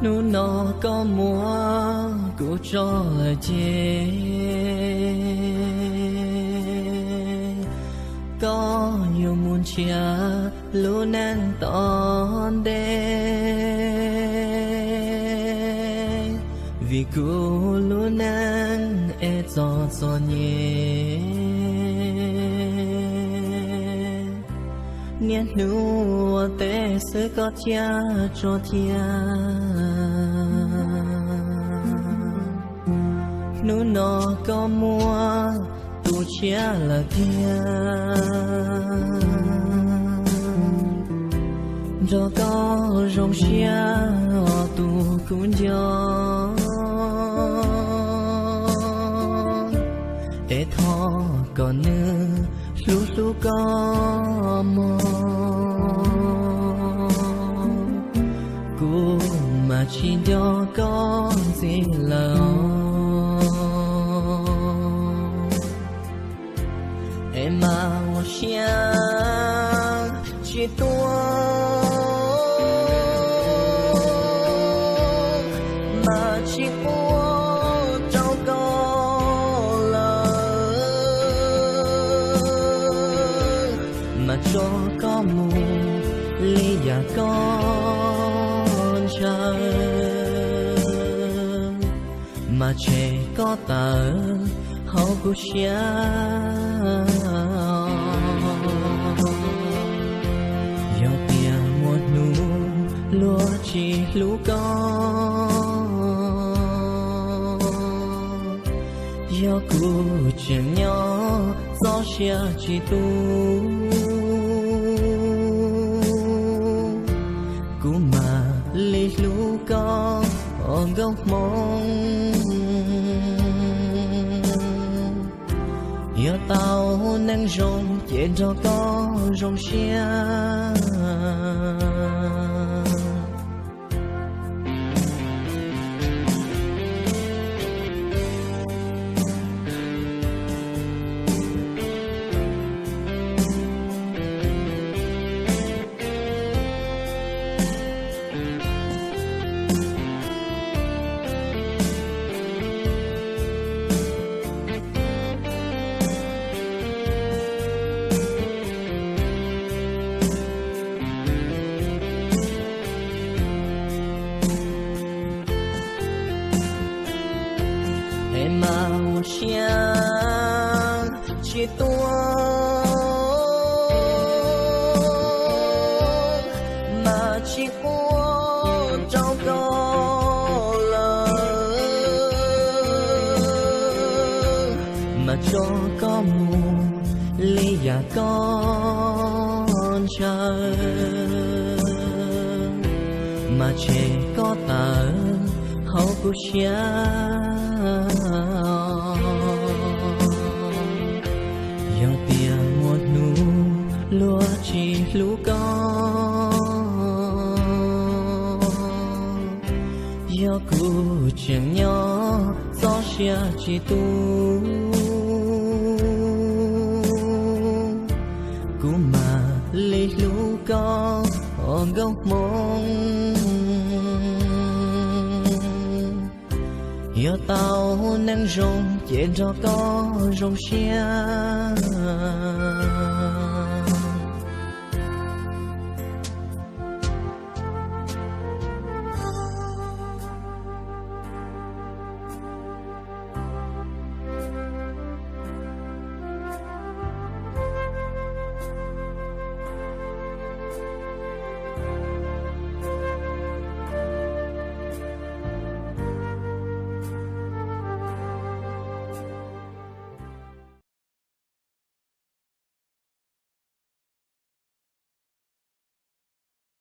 Hnub no koj muab kuv tso lawm ces koj yuav mus nrhiav lub neej tom ntej, vim kuv lub neej es txom txom nyem. Niaj hnub ua teb xwb koj thiaj tso thiab. Hnub no koj muab tus tshiab lawm tiag, nrog koj zoo siab os tus kub nco. Es thov kom nws hlub hlub koj mog, kuv mas tsis nco koj ntxiv lawm. Es mas ua siab tsis tuaj, mas tsis quaj rau koj lawm, mas tso koj mus li yam koj ntshaw, mas tshem koj tawm hauv kuv siab. Yog tias muaj hnub luag tsis hlub koj, yog kuv tseem nyob txoj sia tsis tu, kuv mam li hlub koj os nkauj hmoob. Yog tau neej zoo ces nrog koj zoo siab. Es mas ua siab tsis tuaj, mas tsis quaj rau koj lawm, mas tso koj mus li yam koj ntshaw, mas tshem koj tawm hauv kuv siab. Yog tias muaj hnub luag tsis hlub koj, yog kuv tseem nyob txoj sia tsis tu, kuv mam li hlub koj os nkauj hmoob. Yog tau neej zoo ces nrog koj zoo siab.